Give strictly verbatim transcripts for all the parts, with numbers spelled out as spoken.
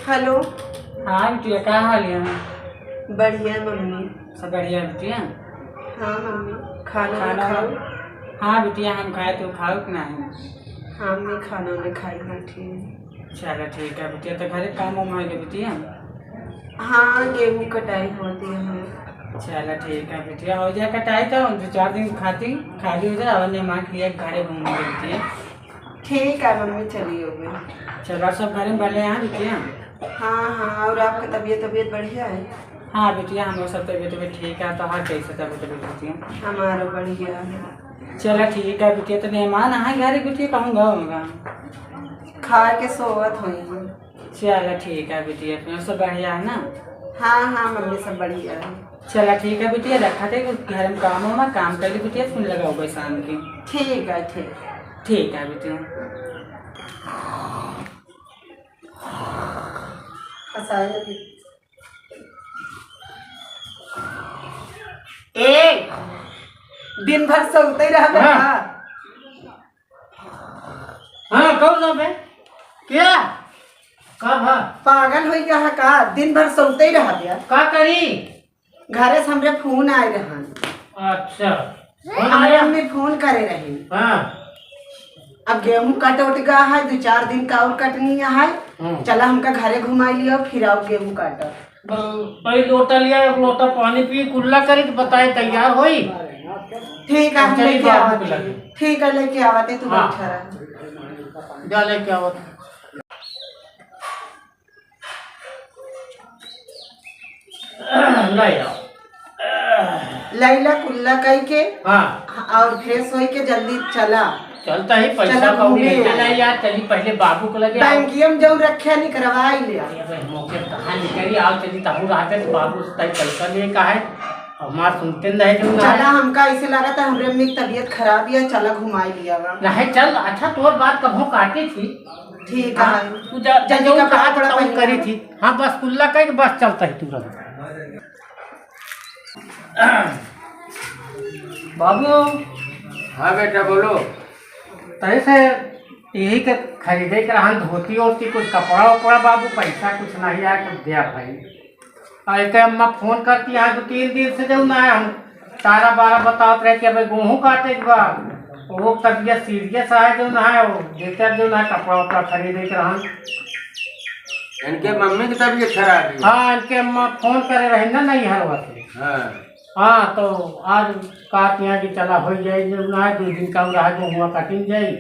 हेलो। हाँ बिटिया, का हाल है? बढ़िया मम्मी। सब बढ़िया बिटिया? हाँ मम्मी, खाना खाना खाओ। हाँ बिटिया, हम खाए, तू खाओ कि नहीं? हाँ मम्मी, खाना उना खाई बैठी। चला ठीक है बिटिया, तो घरे काम वाम है बिटिया? हाँ, गेहूँ कटाई होती है। चला ठीक है बिटिया, हो जाए कटाई तो दो चार दिन खाती खाली हो जाए, और मेहमान के लिए घरे घूम बिटिया। ठीक है मम्मी, चलिए। चला, सब घरे में भले हैं बिटिया? हाँ, हाँ, और आपका तबीयत, तबीयत बढ़िया है? हाँ बिटिया, हम लोग सब तबीयत, तबीयत ठीक है। तो हाँ, कैसे तबीयत, तबीयत बिटिया? हमारा बढ़िया है। चला ठीक है बिटिया, तो मेहमान आए घरे बिटिया, कहूँ गए होगा? खा के सोवत होई। चला ठीक है बिटिया, अपना सब बढ़िया है ना? हाँ, हाँ मम्मी, सब बढ़िया है। चला ठीक है बिटिया, रखा थे, घर में काम हो, काम कर ली बिटिया, फिर लगाओ भाई शाम के। ठीक है, ठीक। ठीक है बिटिया। ए, दिन भर सोते रहबे हाँ। का? हाँ, कौन साहब है? क्या? का भा? पागल होइ गया है का? दिन भर सोते ही रह गया। का करी? घरे से हमरे फोन आए रहन। अच्छा। फोन हमरे आया? मम्मी फोन करे रही। हाँ। अब गेहूं कट उट गया है, दो चार दिन का और कटनी है। हम्म। चला हमका घरे घुमाई लियो, फिर आओ गेहूं काटो। ब-, भाई लोटा लिया, एक लोटा पानी पी, कुल्ला करी तो बताए तैयार होई। ठीक है, हम चली लेके बाबू आवत के है। लगे। ठीक है, लेके आवत है, तू हाँ। बैठा रह। जा लेके आवत। ले आओ। लैला कुल्ला कई के हाँ। और फ्रेश होई के जल्दी चला। चलता ही पैसा चला कौड़ी घूमे। लेके नहीं यार, चली पहले बाबू को लगे आओ। बैंकिया में जौन रखे निकरवाई ले। अरे भाई, मौके पर कहाँ निकली? आओ चली, तहू रहते तो बाबू से तई पैसा लेके आए। हमार सुनते नहीं जो ना। चला, हमका ऐसे लगा था हमरे अम्मी की तबीयत खराब है, चला घुमाई लिया बा। नहीं चल, अच्छा तोर बात कभो काटी थी। ठीक हाँ, है। तू जा, जल्दी जल्दी कपड़ा कहा वपड़ा तू पहन। करी थी। हाँ, बस कुल्ला कह के बस चलता ही तुरंत। बाबू। हाँ बेटा, बोलो। तैसे यही के खरीदे के रहन, धोती ओती, कुछ कपड़ा उपड़ा बाबू, पैसा कुछ नहीं आए, कुछ दिया भाई। आ, एके अम्मा फोन करती है, दो तीन दिन से जो ना है, हम तारा बारा बतावत रहे कि अबे गेहूं काटे के बा, वो तबियत सीरियस है, जो ना है, वो जेकर जो ना है, कपड़ा उपड़ा खरीदे के रहन। इनके मम्मी की तबीयत खराब है। हाँ, इनके अम्मा फोन करे रहे ना, नहीं हरवा से। हाँ। हाँ, तो आज कहत यहाँ कि चला हो जाए, जो ना है, दो दिन का रहा, गेहूं कटिन जाए।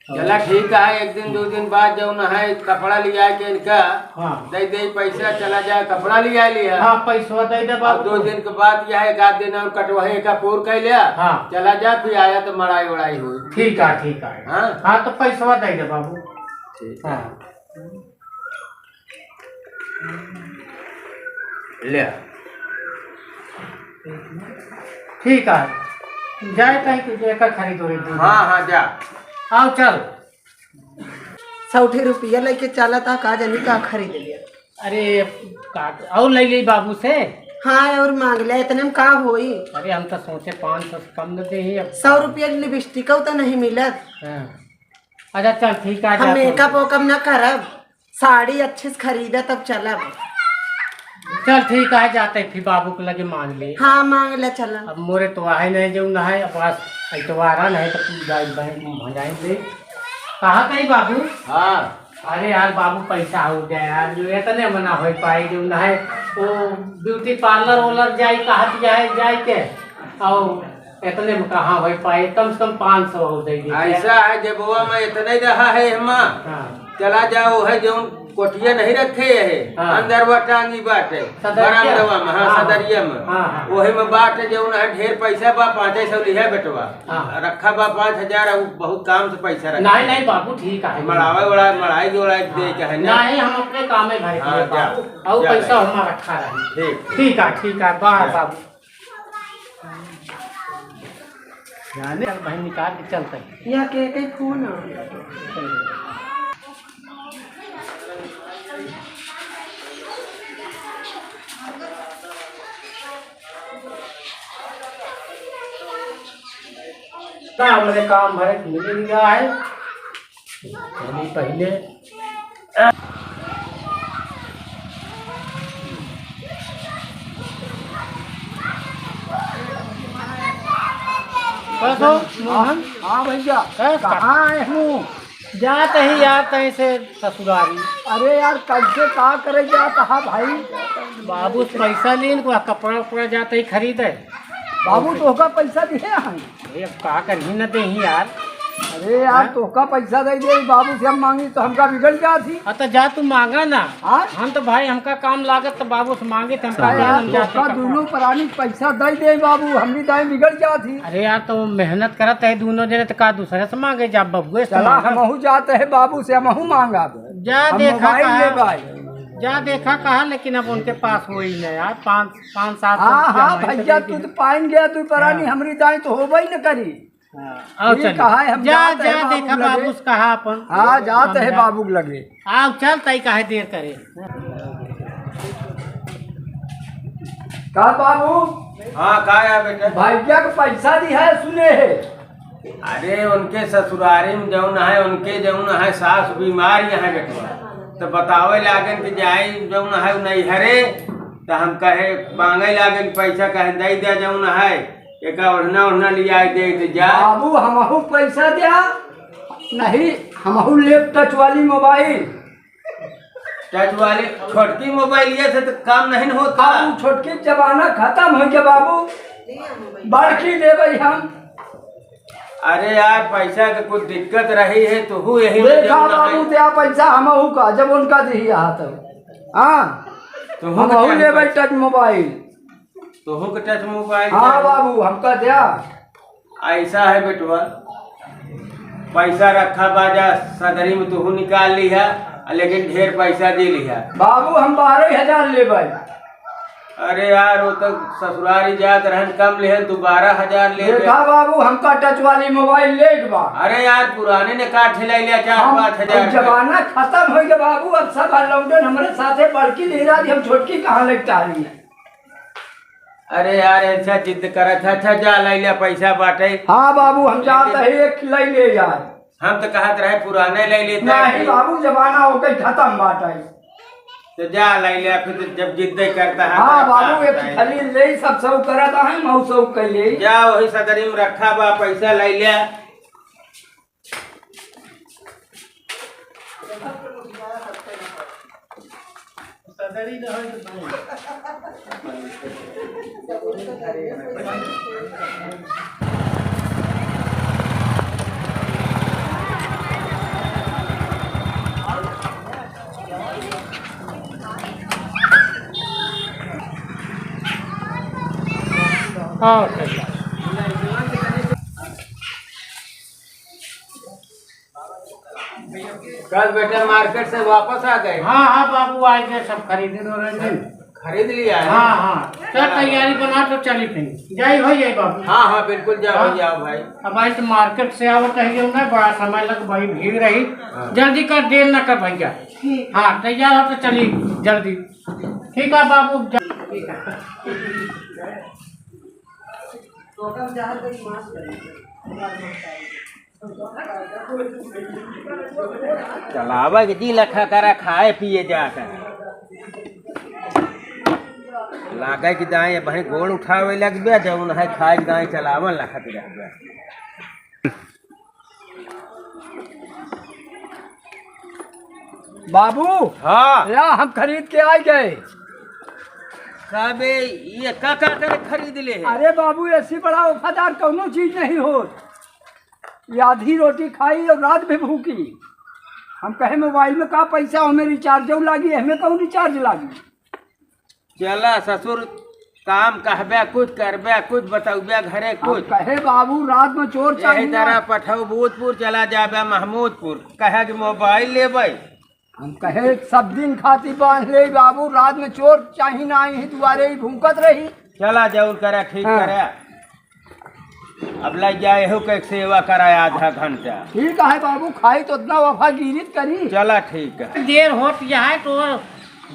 चला ठीक है, एक दिन दो दिन बाद जौन है कपड़ा लिया के इनका हाँ। दे दे पैसा, चला जाए कपड़ा लिया लिया। हाँ, पैसवा दे दे अब बाबू। दो दिन के बाद यह एक आध दिन और कटवाए का पूर कर लिया। हाँ। चला जा, फिर आया तो मड़ाई उड़ाई हो। ठीक है, ठीक है। हाँ? हाँ, तो पैसवा दे दे बाबू। ठीक है। हाँ। ले। ठीक है, जाए कहीं तुझे एक खरीदो रे दूध। हाँ, हाँ, जा। आओ, चल। सौठी रुपया लेके चला था, का जानी का खरीद लिया। अरे, का, और ले ली बाबू से। हाँ, और मांग ले, इतने में का होई? अरे, हम तो सोचे पाँच सौ से कम न दे ही अब। सौ रुपया की लिपस्टिक तो नहीं मिलत। हाँ। अच्छा, चल, ठीक है, हम जाते हैं। मेकअप वेकअप ना करब। साड़ी अच्छे से खरीदा तब चलब। चल ठीक है, जाते फिर बाबू के लगे मांग ले। हाँ, मांग ले, चला। अब मोरे तो आहे नहीं जो ना है, अब आज इतवारा नहीं तो तू जाए बैंक में भजाई दे। कहाँ कही बाबू? हाँ। अरे यार बाबू, पैसा हो गया यार, जो इतने मना हो पाए जो ना है, वो ब्यूटी पार्लर वार्लर जाए, कहाँ जाए, जाए के और इतने में कहाँ हो पाए, कम से कम पाँच सौ और दे दीजिए। ऐसा है, जेबवा में इतना ही रहा है हमा। हाँ। चला जाओ, है जौन कोठिया नहीं रखे है, हाँ। अंदरवा टांगी बाटे, सदरिया। बरामदवा में, हाँ, हाँ। सदरिया में। हाँ, हाँ। वही में बाटे जौन है, ढेर पैसा बा, पाँचे सौ लिहे बेटवा। हाँ। रखा बा पाँच हजार, अब बहुत काम से पैसा रखा। नहीं, नहीं बाबू, ठीक है। मड़ावे उड़ावे, मड़ाई जोड़ाई दे हाँ। के है ना। नहीं, हम अपने काम में भाई हाँ, जा, बाबू, और जा पैसा भाई। हमारा रखा रही। ठीक। ठीक है, ठीक है, बाय जा। बाबू। जाने, चल बहन, निकाल के चलते हैं। यहाँ के, के फोन आ। का हमरे काम भरे मिल गया है। पहले, पहले बस हो, मोहन। हाँ भैया, बस। कहाँ है हूँ? जात ही यार तैं से ससुरारी। अरे यार, कैसे का करे जात हा भाई? बाबू से पैसा लीन को कपड़ा उपड़ा जात ही खरीदे। बाबू तोहका पैसा दिहे हैं? अरे अब का करही न देही यार। अरे यार, हाँ? तोहका पैसा दे दे, बाबू से हम मांगी तो हमका बिगड़ जात ही। हाँ तो जा तू मांगा ना। हाँ? हम तो भाई हमका काम लागत तो बाबू से मांगे तो हमका अरे दे, यार, हम जाते तोहका का दोनों काम। परानी पैसा दे दे बाबू, हमरी दाई बिगड़ जात ही। अरे यार तो मेहनत करत है दोनों जने तो का दूसरे से मांगे जा बबुए से चला मांगा। हमहू जात है बाबू से, हमहू मांगा। जा हम देखा मोबाइल कहा, ले भाई। जा देखा कहा, लेकिन अब उनके पास होई न यार, पाँच, पाँच सात सौ हाँ, रुपया हाँ, होई तो भैया, दे तू दे। तो पाइन गया, तू परानी हाँ। हमरी दाई तो होबे न करी। हाँ, आओ ये चल। कहा है, हम जा, जाते जा हैं बाबू देखा लगे। बाबू से कहा अपन। हाँ, जाते हम हैं जा। बाबू लगे। आओ चल, तई काहे देर करे। का बाबू? हाँ, का है बेटा? भैया के पैसा दिहा है, सुने है। अरे, उनके ससुरारी में जौन है, उनके जौन है, सास बीमार यहाँ बेटवा। तो बतावे लागन कि जाई जौन है, उ नैहरे। तो हम कहे, मांगे लागन पैसा, कहे, "दे दे जौन है, एका ओढ़ना, ओढ़ना लिया दे, दे जा।" बाबू, हमहू पैसा द्या, नहीं, हमहू लेब टच वाली मोबाइल। टच वाली छोटकी मोबाइलिया से तो काम नहीं न होता। अब उ छोटकी जमाना खतम होइ गया बाबू, बड़की लेबै हम। अरे यार, पैसा के कुछ दिक्कत रही है, तो हु यही में देखा जौन है। बाबू, द्या पैसा हमहू का, जब उनका दिही हाथ है। हाँ, तो हु हमहू का लेबै टच मोबाइल। तोहू के टच मोबाइल हाँ चाही। बाबू, हमका द्या। ऐसा है बेटवा, पैसा रखा बा जा, सदरी में तोहू निकाल लिहा, लेकिन ढेर पैसा दे लिहा। बाबू, हम बारह हजार लेबै। अरे यार, वो तो ससुरारी जात रहन, कम लेहन, तू बारह हजार ले ले। देखा बाबू, हमका टच वाली मोबाइल लेक बा। अरे यार, पुराने ने का ठेला लिया चार हम पाँच हजार अब का। जमाना खतम होइ गया बाबू, अब सब लौंडन हमरे साथे बड़की ले रहा, हम छोटकी कहाँ लेके टहरी है। अरे यार, ऐसा जिद करत है, अच्छा जा लै ले, पैसा बाटे। हाँ बाबू, हम जात है, एक लै ले यार। हम तो कहत रहे पुराने लै लेता नहीं है। बाबू, जमाना ओके खतम बाटे। तो जा लै ले, फिर तो जब जिद करता है हाँ तो बाबू, का एक बताई? खरीद ले, सब सब करत है, मऊ सब कर ले। जा वही सदरी में रखा बा, पैसा लै ले। हाँ, कल बेटा मार्केट से वापस आ गए? हाँ, हाँ बाबू, आ गए, सब खरीदे रहे। खरीद लिया है? हाँ, हाँ, चल तैयारी बना तो चली फिर। जाई हो जाई बाबू। हाँ, हाँ, बिल्कुल जाओ, हाँ। जाओ भाई। अब आज तो मार्केट से आवत है, जो ना बड़ा समय लग, बड़ी भीड़ रही। हाँ। जल्दी कर, देर ना कर भैया। ठीक। हाँ, तैयार हो तो चली जल्दी। ठीक है बाबू, जा-, ठीक है। चलावा के जी लखा करा, खाए पिए जाकर। लागे कि दाएं भाई गोड़ उठावे लग गया, जौन है खाए के दाएं चलावन लखत रह गया। बाबू, हाँ। या हम खरीद के आ गए। का बे, ये का, का करे खरीद ले है? अरे बाबू, ऐसी बड़ा वफादार कौनो चीज नहीं हो। ये आधी रोटी खाई और रात भी भूखी। हम कहे मोबाइल में का पैसा, हमें रिचार्ज लागी, हमें कौन रिचार्ज लागी? चला ससुर, काम कहबे कुछ, करबे कुछ, बतौबे घरे हम कुछ। कहे बाबू, रात में चोर यही चाहिए। तरह पठौबूतपुर चला जाबे महमूदपुर, कहे कि मोबाइल लेबे। हम कहे सब दिन खाती बांध ले बाबू, रात में चोर चाही ना आई दुआरे ही भूकत रही। चला जौन करा ठीक हाँ। करा। अब लै जाए हो के सेवा करा आधा घंटा। ठीक है बाबू, खाई तो उतना वफागिरी करी। चला ठीक है। देर होत जाए तो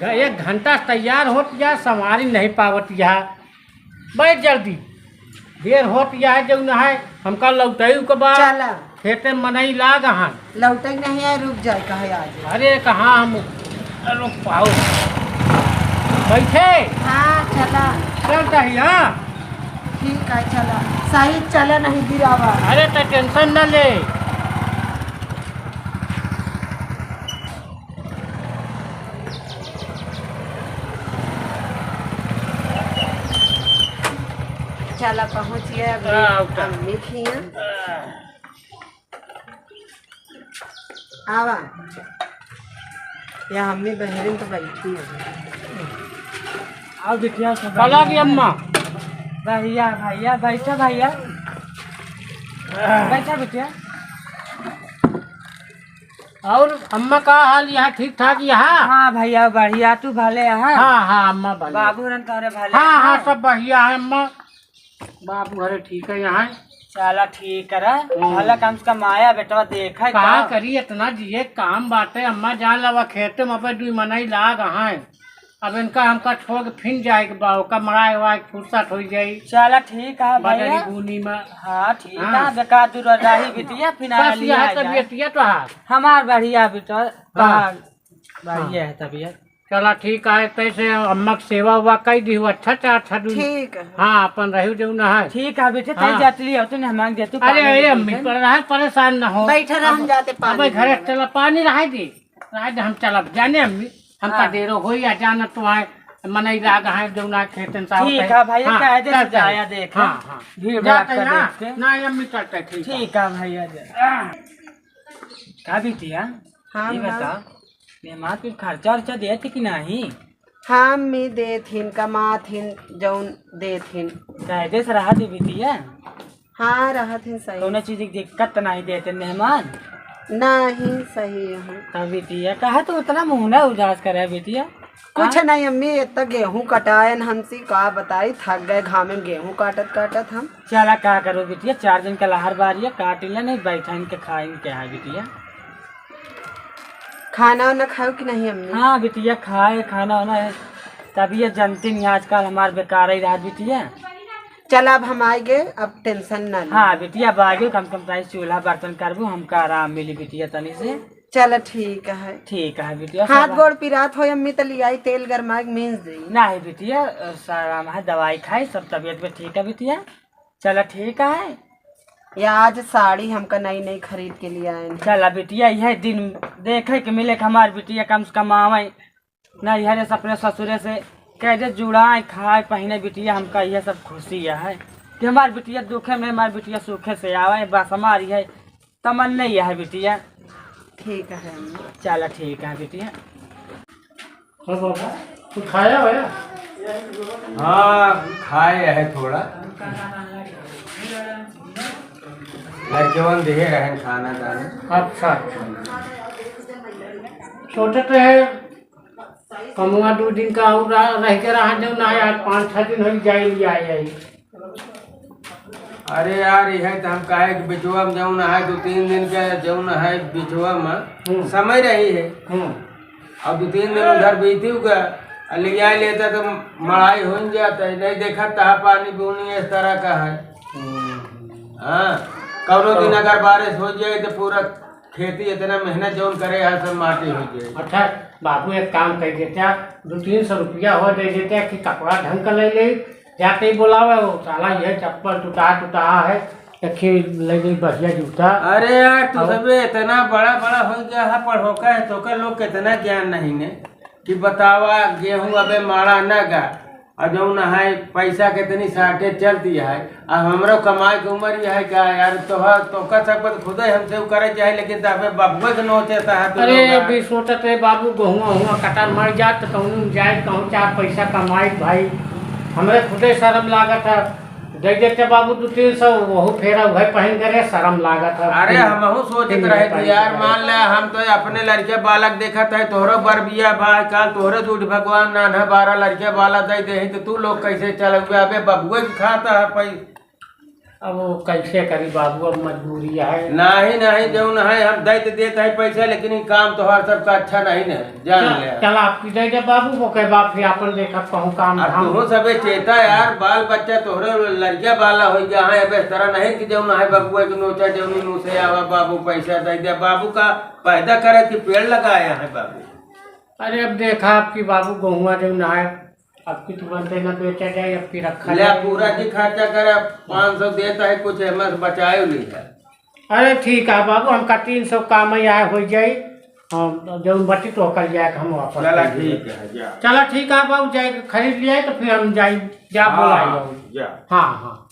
घ-, एक घंटा से तैयार होत जाए, संवारी नहीं पावत जाए। बैठ जल्दी, देर होत जाए जौन है, हमका लौटई के बा। चला। खेते मनई लाग हन। लौटई नहीं है, रुक जाए कहे आज। अरे कहाँ हम रुक पाओ? बैठे। हाँ, चला। चल तही, हाँ। ठीक है, चला। सही चला, नहीं गिरावा। अरे, तो टेंशन न ले। चला, पहुँच गया अब हाँ, उठा। अम्मी के हियाँ। आवा। या अम्मी बहरिन तो बैठी है। आओ बिटिया, सब चला गई अम्मा। भैया, भैया, बैठा भैया। बैठा बिटिया। और अम्मा का हाल यहाँ ठीक ठाक यहाँ? हाँ भैया, बढ़िया, तू भले यहाँ? हाँ, हाँ, अम्मा भले। बाबू रन तोहरे भले हाँ, हाँ, हैं? सब बढ़िया है अम्मा। बाबू हरे ठीक है यहाँ। चला ठीक करा। हम्म। भला कम से कम आया बेटवा, देखा कहा का? करी इतना जिए काम बाटे, अम्मा जान लवा खेते में पे दुई मनई लाग हैं। अब इनका हमका छोड़ के फिन जाए के बा, ओका मराए वाए के फुर्सत हो जाई। चला ठीक है बदरी भैया। बूनी में। हाँ ठीक हाँ। है, बेकार दूर रही बिटिया, फिर बस आया लिया यह जाए। तबीयतिया तो है। हमार बढ़िया बेटा, हाँ। बढ़िया है तबीयत। चला ठीक है, तैसे अम्मा के सेवा उवा कई दी, अच्छा चार छा दिन। ठीक है। हाँ, अपन रहू जौन है। ठीक है बेटे, हाँ। तैं जात लियो, तू मेहमान दे, तू अरे, पानी अरे दे अम्मी, दे। पर रहे परेशान न हो। बैठे रह, हम अब, जाते अब पानी घरे लेने। चला, पानी रहे दी, रहे दे, हम चलब जाने अम्मी, हमका हाँ। देरो होई या जाना तो आए, मनई लाग है जौन है खेतन साहब ठीक है। है भैया, हाँ, कायदे से चल, चल। जाया देख, हाँ, हाँ। भीड़ जाते भड़ाका ना, देख के। ना अम्मी चलते, ठीक है। ठीक है भैया, जा। का बिटिया? हाँ, ये हाँ। बता, मेहमान कुछ खर्चा उर्चा देत है कि नाही? हाँ, अम्मी देत हिन, कमात हिन, जौन देत हिन। कायदे से रहा दे बिटिया? हाँ, रहत हिन सही। कौनो चीज की दिक्कत तो नाही देते मेहमान? नाही, सही है। तब बिटिया, कहा तो उतना मुँह ना उदास करे बिटिया? कुछ हाँ? नहीं अम्मी, इतना गेहूँ कटायन हमसी, का बताई, थक गए घामे में गेहूँ काटत काटत हम। चला का करो बिटिया, चार दिन का लहर बारिया काट ले, नहीं बैठा इनके खाए इनके यहाँ बिटिया। खाना वाना खाओ कि नहीं अम्मी? हाँ बिटिया, खाए खाना वाना है। तबीयत जानती नहीं आजकल हमार बेकार ही रहा बिटिया। चला अब हम आए गए, अब टेंशन ना ले। हाँ बिटिया, अब आए गए, कम से कम ताई चूल्हा बर्तन करबू, हमका आराम मिली बिटिया तनी से। चला ठीक है। ठीक है बिटिया, हाथ सब गोड़ पिरात हो अम्मी तो लियाई तेल गरमाई के मींज दी। नहीं बिटिया, सब आराम है, दवाई खाई, सब तबीयत में ठीक है बिटिया। चला ठीक है। या आज साड़ी हमका नई नई खरीद के लिए आए हैं। चला बिटिया, यह दिन देखे के मिले कि हमार बिटिया कम से कम आवे, ना यह रे अपने ससुरे से कह दे जुड़ाए, खाए, पहिने बिटिया, हमका यह सब खुशी है कि हमार बिटिया दुखे में, हमार बिटिया सुखे से आवे, बस हमारी है तमन्ना यह है बिटिया। ठीक है अम्मी। चला ठीक है बिटिया। हाँ बाबा, तू खाया हो या? हाँ, खाए है थोड़ा। लड़केवन देहे रहन खाना दाना। अच्छा, अच्छा। सोचत रहे, कमुआ दो दिन का और रह, रह के रहा, जौन है, आज पाँच छह दिन हो जाए, लिया आई। अरे यार, यह तो हम काहे कि बिचवा में जौन है, दो तीन दिन के जौन है, बिचवा में हम्म। समय रही है। हम्म। अब दो तीन दिन उधर बीती हुआ, आ लिया लेता तो मड़ाई हो न जाता है, नहीं देखा तहा पानी बूनी इस तरह का है। हम्म। हाँ, कौनो दिन तो अगर बारिश हो जाए तो पूरा खेती इतना मेहनत जौन करे है, सब माटी हो जाए। अच्छा बाबू, एक काम कर देते, दो तीन सौ रुपया हो दे देते कि कपड़ा ढंग का ले ले, जाते ही बोलावे, वो साला ये चप्पल टूटा टूटा है, एक ही ले ले बढ़िया जूता। अरे यार, तू और सबे इतना बड़ा बड़ा हो गया है, पढ़ो का है, तो का लोग कितना ज्ञान नहीं ने कि बतावा, गेहूं अबे माड़ा न गा, और जौन है पैसा कितनी shortage चलती है, अब हमरो कमाए के उम्र ही है का यार, तोहर, तोका सब कुछ खुदे हमसे उ करे चाहे, लेकिन तो अबे बबुए के नोचे सा है तू अरे लोग। अभी सोचत रहे बाबू, गहुआ हुआ कटा मर जात तो कहूँ जाए, कहूँ चार पैसा कमाई भाई, हमरे खुदे शर्म लागत है। दे देते बाबू दो तीन सौ, वहू फेरा उहे पहन करे, शर्म लागत है। अरे, हमहू सोचत तीन रहे तो पैसा यार, है। मान ले, हम तो अपने लड़के बालक देखत है, तोहरो बर बिया बा, काल तोहरे दूध भगवान नान्हा बारह लड़के बाला दे दे, तो तू लोग कैसे चलबे? अबे बबुए के खाता है पै-, अब वो कैसे करी बाबू, अब मजबूरी है। नहीं, नहीं, जौन है, हम दे तो देत है पैसा, लेकिन ये काम तोहार सबका अच्छा नहीं न है। जान चल, ले। चल आपकी दे दे बाबू, वो कहे बाप फिर आपन देखत कहूँ काम अब धाम। तुहू सबे चेता यार, बाल बच्चा तोहरे लड़किया बाला हो गया है, अब इस तरह नहीं कि जौन है बबुआ के नोचा जौनी मुँह से आवा, "बाबू पैसा दे दे।" बाबू का पैदा करे कि पेड़ लगाया है बाबू। अरे अब देखा आपकी बाबू गहुआ जौन है, अब की तुरंत न बेचा जाए, अब की रखा ले जाए। पूरा जी खर्चा कर, अब पाँच सौ देता है, कुछ एमा से बचाए ली है। अरे ठीक है बाबू, हमका तीन सौ काम ही आए हो जाई, हम जौन बची तो कल जाए के हम वापस चला कर देंगे। ठीक है, जा। चला ठीक है बाबू, जाए के खरीद लिया तो फिर हम जाई, जा हाँ, बोला हाँ, बाबू। जा। हाँ, हाँ।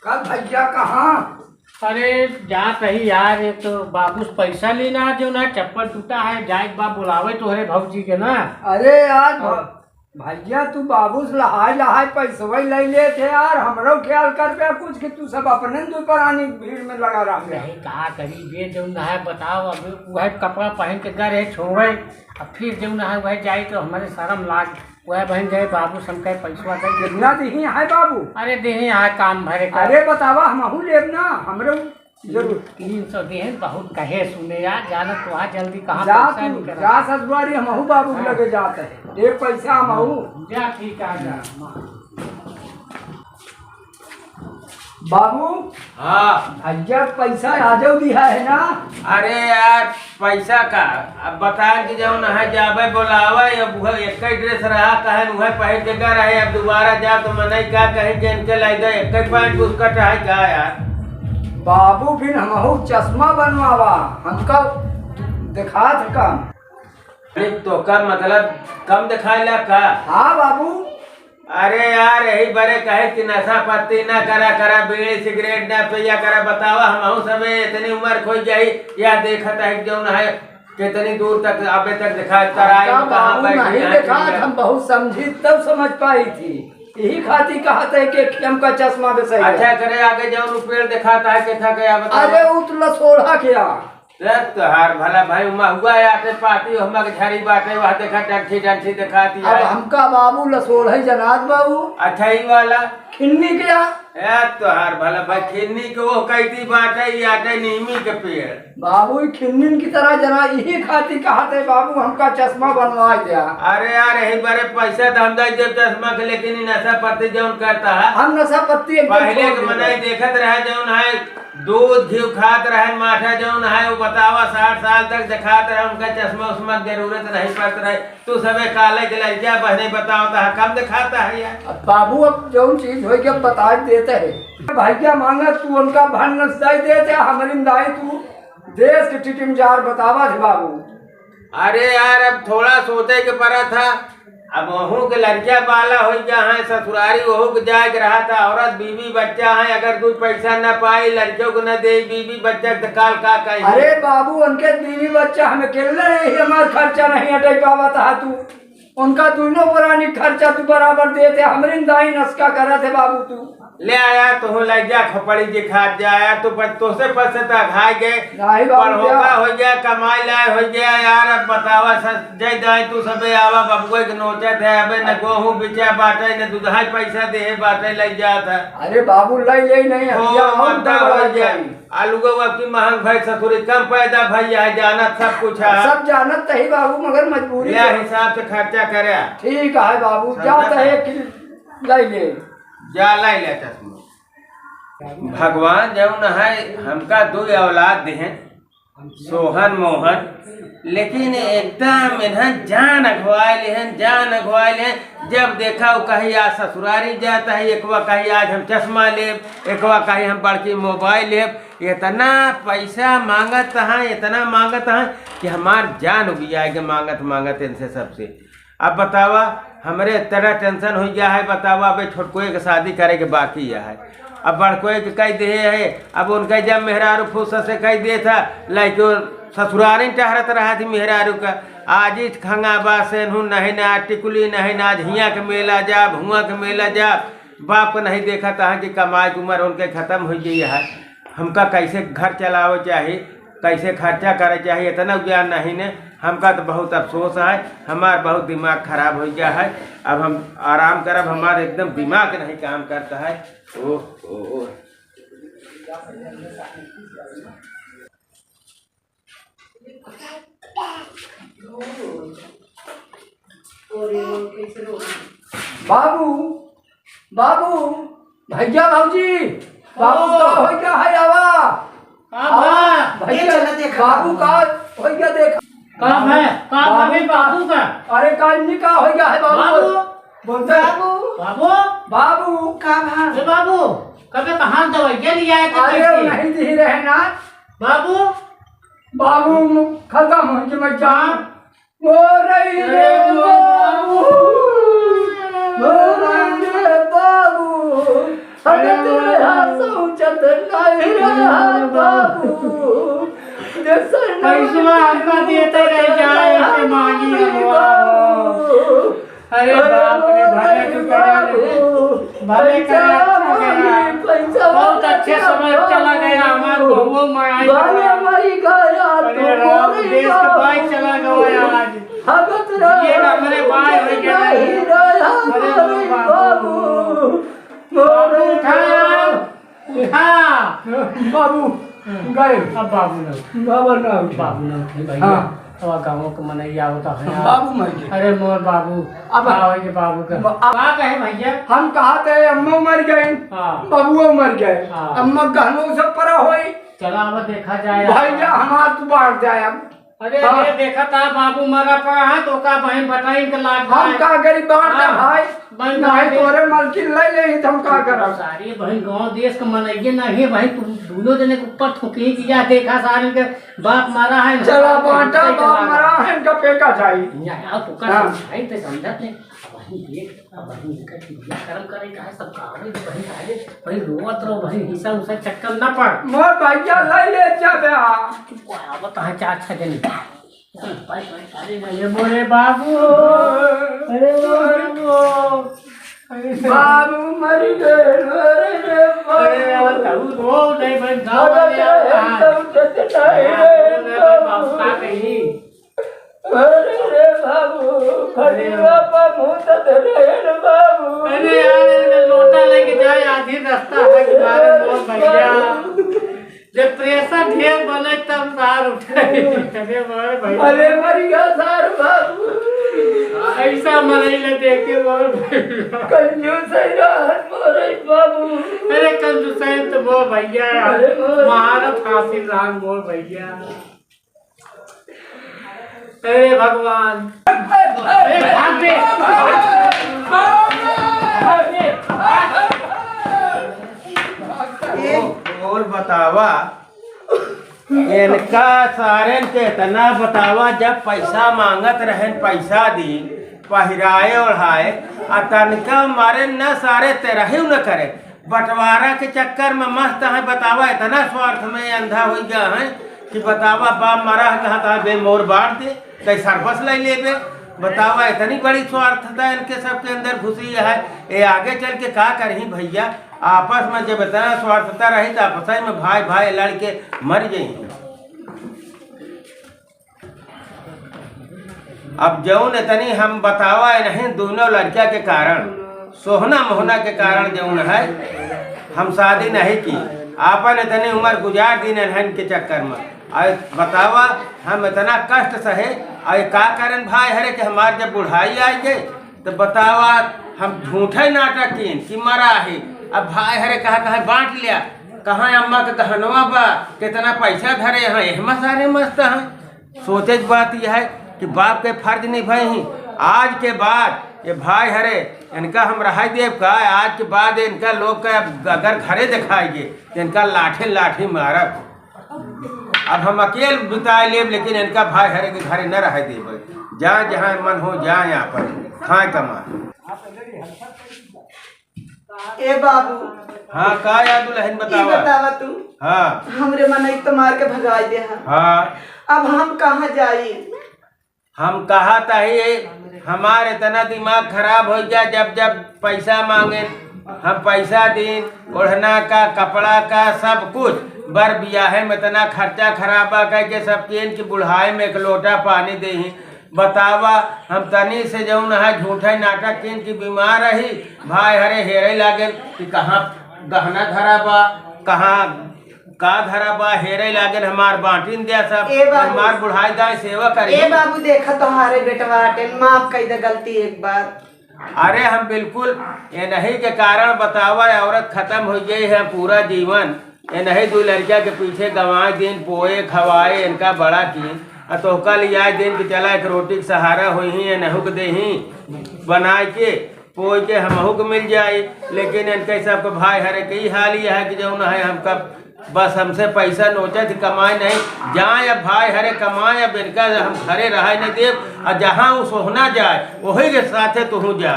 कब भैया कहाँ? अरे जात रही यार, एक तो बाबू से पैसा लेना, जो ना चप्पल टूटा है, जाए के बा बुलावे तोहरे भौजी के ना। अरे यार, हाँ। भ-, भैया तू बाबू से लहाई लहाई पैसवे ले लेत है यार, हमरो ख्याल कर पे कुछ कि तू सब अपने दो परानी भीड़ में लगा रहा है। नहीं, का करी बे, जौन है बताओ, अब वह कपड़ा पहन के गए रहे छोड़े, अब फिर जौन है वह जाए तो हमारे शर्म लाग, वह बहन गए बाबू से हमके पैसवा दे। कितना दिही है बाबू? अरे दिही है काम भरे का। अरे बतावा, हमहू लेब ना, हमरो जरूर। तीन सौ देहन, बहुत कहे सुने यार, जाना तो आ जल्दी कहाँ जा पैसा तू, निकल जा ससुरारी, हमहू बाबू हाँ। लगे जात है। एक पैसा हमहू। जा ठीक है, जा। बाबू। हाँ। भैया पैसा आजो दिया है ना? अरे यार, पैसा का? अब बताए कि जौन है जाबे बोलावे, अब वह एक ही ड्रेस रहा, कहन वह पहन के गए रहे, अब दोबारा जा तो मनई का कहीं के इनके लाई दे, एक ही पैंट उसका चाहे का यार? बाबू बिन हमहू चश्मा बनवावा, हमका दिखात कम। अरे तो का मतलब कम दिखाए ला का? हाँ बाबू। अरे यार, यही बरे कहे कि नशा पत्ती ना करा, करा बीड़ी सिगरेट ना पिया करा। बतावा, हमहू सबे इतनी उम्र खोई जाई, या देखत है कि जौन है कितनी दूर तक अबे तक दिखाई तराई हमका में कहाँ बाबू बैठी नहीं है देखा, चिड़िया। हम बहुत समझी तब समझ पाई थी। यही खातिर कहत है कि हमका चश्मा बेसाई अच्छा है। करे आगे जौन पेड़ दिखाता है, किथा गया बतावा। अरे उ तो लसोड़ा क्या? रे तोहार भला भाई, महुआ आटे पाती, ओहमा के झरी बाटे, वह देखा डंठी डंठी दिखाती अब है। हमका बाबू लसोड़ा ही जनात बाबू। अच्छा, ई वाला? खिन्नी के या? ए तोहार भला भाई, खिन्नी के वो कैती बाटे, ई आटे नीमी के पेड़। बाबू, ई खिन्निन की तरह जना, यही खातिर कहत है बाबू, हमका चश्मा बनवा दिया। अरे यार, यही बरे पैसा तो हम दे देब चश्मा के, लेकिन ई नशा पत्ती जौन करता है। हम नशा पत्ती एकदम पहले छोड़ के देबे। मनई देखत रहे जौन है, दूध घी खात रहन, माठा जौन है, वो बतावा, साठ साल तक देखात रहे, उनका चश्मा उश्मा के जरूरत नहीं पड़त रहे। तू सबे काले के लड़किया बहने बतावत है, कम देखाता है यार। अब बाबू, अब जौन चीज होई के, अब बता देते हैं। भैया मांगा, तू उनका भन न सही देते, हमारी दाई तू देश के टिटिम जार बतावा थे बाबू। अरे यार, अब थोड़ा सोचे के पड़ा था। अब वहू के लड़किया बाला होई गया है, ससुरारी वहू के जाए के रहा था, औरत बीवी बच्चा है, अगर दू पैसा न पाई, लड़कियों को न दे बीवी बच्चा के, तो काल का कही? अरे बाबू, उनके बीवी बच्चा हम अकेले रहे, हमार खर्चा नहीं अटै पावा था तू। उनका दोनों परानी खर्चा तू बराबर देते, हमरे दाई नसका करत है बाबू तू। ले आया तो हो लग जा खोपड़ी जे खात जा यार, तू पर तोसे पछता घाय गए। नाही बाबू, पढ़ोका जा। हो गया, कमाई लाए हो गया यार। अब बतावा सस, जय दाई तू सबे आवा, बबुए के नोचत है, अबे न गोहूं बिचा बाटे, न दुधाई पैसा देहे बाटे, लग जात है। अरे बाबू, लई ले नहीं, ओ, अब या और मत गड़बड़ा हो गया। जाई। आलू गो अब की महंग भाई ससुरी कम पैदा भैया है, जानत सब कुछ है। सब जानत तही बाबू, मगर मजबूरी ले है। हिसाब से खर्चा करे। ठीक है बाबू, समझत जात है। है कि लई ले। जा लई ले चश्मा। भगवान जौन है, हमका दो औलाद दिहन, सोहन मोहन, लेकिन एकदम इन्हन जान अघवाए लिहन, जान अघवाए लिहन। जब देखा वो कही आज ससुरारी जात है, एकवा कही आज हम चश्मा लेब, एकवा कही हम बड़की मोबाइल लेब। इतना पैसा मांगत हैं, इतना मांगत हैं कि हमार जान उबियाए के मांगत मांगत इनसे सबसे। अब बतावा, हमरे इतना टेंशन हो गया है, बतावा, अबे छोटकोए के शादी करे के बाकी है, अब बड़कोए के कह दे है, अब उनका जब मेहरारू फुर्सत से कह दे था, लइके ससुरारी टहरत रहा थी मेहरारू का, आज इस खंगाबा से नू नहीं ना, टिकुली नहीं ना, आज हियाँ के मेला जा, भुआँ के मेला जा, बाप को नहीं देखा था कि कमाई के उम्र उनके खत्म हो गई है। हमका कैसे घर चलावे चाही, कैसे खर्चा करे चाही, इतना ज्ञान नहीं ने। हमका तो बहुत अफसोस है, हमार बहुत दिमाग खराब हो गया है। अब हम आराम करब, हमार एकदम दिमाग नहीं काम करता है। ओह, ओह, ओह। बाबू, बाबू, भैया भौजी, बाबू, बाबू। का हो गया है आवा? का आवा, बा? भैया, ये चला देखा। बाबू का हो गया देखा। का है? का बाबू भाभी का? बाबू का? अरे का इन्हीं का हो गया है बाबू? बाबू। बोलता। बाबू। बाबू। बाबू। का भा? ए बाबू, कबे कहाँ दवाइया लिया है तो अरे, कैसे? नहीं दी रहे ना। बाबू। बाबू खत्म हो गया, मैं जान। हाँ। ओ रही रे अरे बाबू। बाबू। ओ रही रे बाबू। अरे अरे तेरे बाबू। हाथ सोचत नहीं रहा बाबू। पैसवा हमका देते रह जाए, ऐसे मांगी अरे अगवा। बाबू। अरे अरे बाप रे, भले तू करा ले। बाबू। भले करे, अच्छा गया। बहुत अच्छे समय चला गया, हमार बहुओ माई भले गया। मरी गया, अरे तू राम, मरी देश के गया। बाई चला गया आज। भगत ये राम हमरे बाई हो गया। नहीं रहा अरे हमारे बाबू। बाबू। बाबू उठा। उठा। बाबू, गए। अब बाबू ना उठे। बाबा ना उठे। बाबू ना उठे, भैया। हाँ। अब गाँव के मनैया होता है। बाबू मर गए। अरे मोर बाबू। अब का होई के बाबू का? ब-, अब का कहे भैया? हम कहा थे अम्मा मर गए, हाँ। बाबुओ मर गए। हाँ। अम्मा गहनो सब परा होई। चला अब देखा जाए। भैया हमार तू बांट जाए अब। अरे, हाँ। अरे, देखा था बाबू मरा पड़ा है, तो का बहन बताई के लाग हम जाए। का गरीब बांट हाँ। भाई? बहन नहीं बांटे। तोरे मलकिन ले ले, तो हम का करब? सारी बहन गांव देश के मनइये नहीं है भाई, तू दोनों जने के ऊपर थूकी कि या देखा सारे के बाप मरा है, चला इनका बांटा, इनका बाप लाग मरा है, इनका फेंका जाए। यहाँ आओ, तू का हाँ। समझाई, ते समझत नहीं। वही देख, अब वही इनका क्रिया कर्म करे का है, सब कहानी तो वही आगे, वही रोवत रहो, वही हिस्सा उसा चक्कर ना पड़। मोर भैया ले ले जा बे। चुप हो, आवत है चार छह जने। भाई, भाई, अरे, अरे, मोरे बाबू, अरे, मोरे बाबू, अरे, बाबू मर गए, अरे रे बाबू। अरे, अब तू रो नहीं, भाई, गाँव अरे, वाले आ रहा है। तब तक नहीं रे अरे, बाबू। बाबू, का कही? अरे रे बाबू, खटिया पर मुँह तक रहे रे बाबू। अरे यार, अरे लोटा लेके जाए, आधी रास्ता है कि मारे मोर भैया। जब प्रेशर ढेर बने तब सार उठे। अरे मोर भैया। अरे मर गया सार बाबू। ऐसा मरई ले देखे मोर भैया। कंजूस है यार मोर बाबू। अरे कंजूस है तो मोर भैया। अरे मोर मारत हासिल राम मोर भैया। हे भगवान। अरे भाग बे। भाग बे। और बतावा, इनका सारेन के इतना बतावा, जब पैसा मांगत रहेन, पैसा दी, पहिराए ओढ़ाए, आ तनका मारे न सारे तेरही न करे। बंटवारा के चक्कर में मस्त है, बतावा, इतना स्वार्थ में अंधा हो गया है कि बतावा, बाप मरा है, कहा था, "बे, मोर बांट दे, कई सरबस ले लेबे।" बतावा, इतनी बड़ी स्वार्थता इनके सबके अंदर घुसी है। ये आगे चल के का करही भैया? आपस में जब इतना स्वार्थता रही, तो आपस में भाई भाई लड़ के मर जाई। अब जौन इतनी हम बतावा है नहीं, दोनों लड़किया के कारण, सोहना मोहना के कारण जौन है, हम शादी नहीं की, आपन इतनी उम्र गुजार दीन इन्हन के चक्कर में। और बतावा, हम इतना कष्ट सहे, और का कारण भाई हरे कि हमार जब बुढ़ाई आई गई, तो बतावा, हम झूठे नाटक कीन कि मरा है। अब भाई हरे कहा, कहा बांट लिया, कहाँ अम्मा के गहनवा बा, कितना पैसा धरे हैं, एहमा सारे मस्त हैं। सोचे के बात यह है कि बाप के फर्ज निभाई ही। आज के बाद ये भाई हरे, इनका हम रहाई देब का? आज के बाद इनका लोग का अगर घरे दिखाई गए, तो इनका लाठी लाठी मारब। अब हम अकेल बिताए लेब, लेकिन इनका भाई हरे के घरे न रहाई देब। जाए जहाँ मन हो, जाए यहाँ पर खाए कमाए। ए बाबू, हाँ, का या दुल्हन ई बतावा? बतावा तू। हाँ। हमरे मनई तो मार के भगाई दे है। हाँ। अब हम कहाँ जाई? हम कहा ताही, हमार इतना दिमाग खराब हो गया, जब जब पैसा मांगे, हम पैसा दीन, ओढ़ना का, कपड़ा का, सब कुछ। बर बियाहे में इतना खर्चा खराबा कह के सब केन की बुढ़ाए में एक लोटा पानी देही। बतावा, हम तनी से जौन है झूठे नाटक किन की बीमार रही, भाई हरे हेरे लागेन कि कहाँ गहना धरा बा, कहाँ का धरा बा, हेरे लागेन, हमार बांटिन द्या सब, ए बाबू। हमार बुढ़ाई दाई सेवा करी। ए बाबू, देखा तोहारे बेटवा आटेन, माफ कई दे गलती एक बार। अरे हम बिल्कुल ये नहीं के कारण बतावा, औरत खत्म हो गई है पूरा जीवन। ये नहीं दो लड़किया के पीछे गंवाए दिन, पोए खवाए, इनका बड़ा की, आ तोहका लियाए दिन कि चला एक रोटी के सहारा होई ही, ये नहुक दे ही बनाए के। कोई के हमहू के मिल जाई, लेकिन इनके सबके भाई हरे के ई हाल ये है कि जौन है हमका बस हमसे पैसा नोचे थे, कमाए नहीं जाए। अब भाई हरे कमाए, अब इनका हम घरे रहे नहीं देब। और जहाँ उ सोहना जाए, वही के साथे तुहू जा।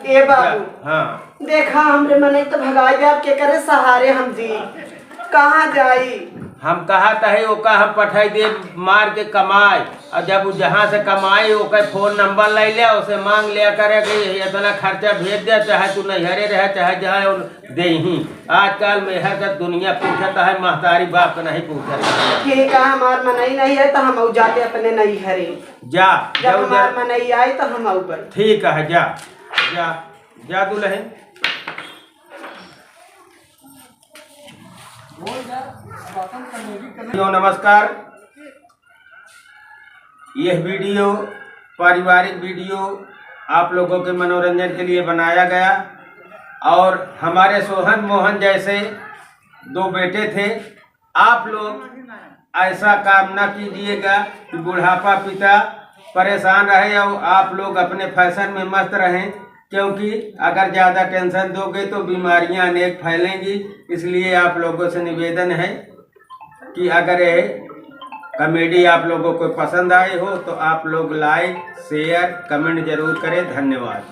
ए बाबू, हाँ। देखा, हमरे मनई तो भगाई दे, अब केकरे सहारे हम जी? कहाँ जाई? हम कहा तहे ओका हम पठाई दे मार के कमाए, और जब उ जहाँ से कमाए ओकर फोन नंबर ले ले, उसे मांग लिया करे कि इतना खर्चा भेज दे, चाहे तू नैहरे रहे, चाहे जहाँ उन देही। आजकल मेहर का दुनिया पूछत है, महतारी बाप का नहीं पूछत। ठीक है, हमार मनई नहीं है तो हम जाते अपने नैहरे। जा, जब जाओ, हमार जा। मनई आई तो हम ऊपर। ठीक है, जा, जा, जा दुल्हन। नमस्कार, यह वीडियो पारिवारिक वीडियो आप लोगों के मनोरंजन के लिए बनाया गया। और हमारे सोहन मोहन जैसे दो बेटे थे, आप लोग ऐसा काम ना कीजिएगा कि बुढ़ापा पिता परेशान रहे और आप लोग अपने फैशन में मस्त रहें, क्योंकि अगर ज़्यादा टेंशन दोगे तो बीमारियां अनेक फैलेंगी। इसलिए आप लोगों से निवेदन है कि अगर ये कॉमेडी आप लोगों को पसंद आई हो तो आप लोग लाइक, शेयर, कमेंट जरूर करें। धन्यवाद।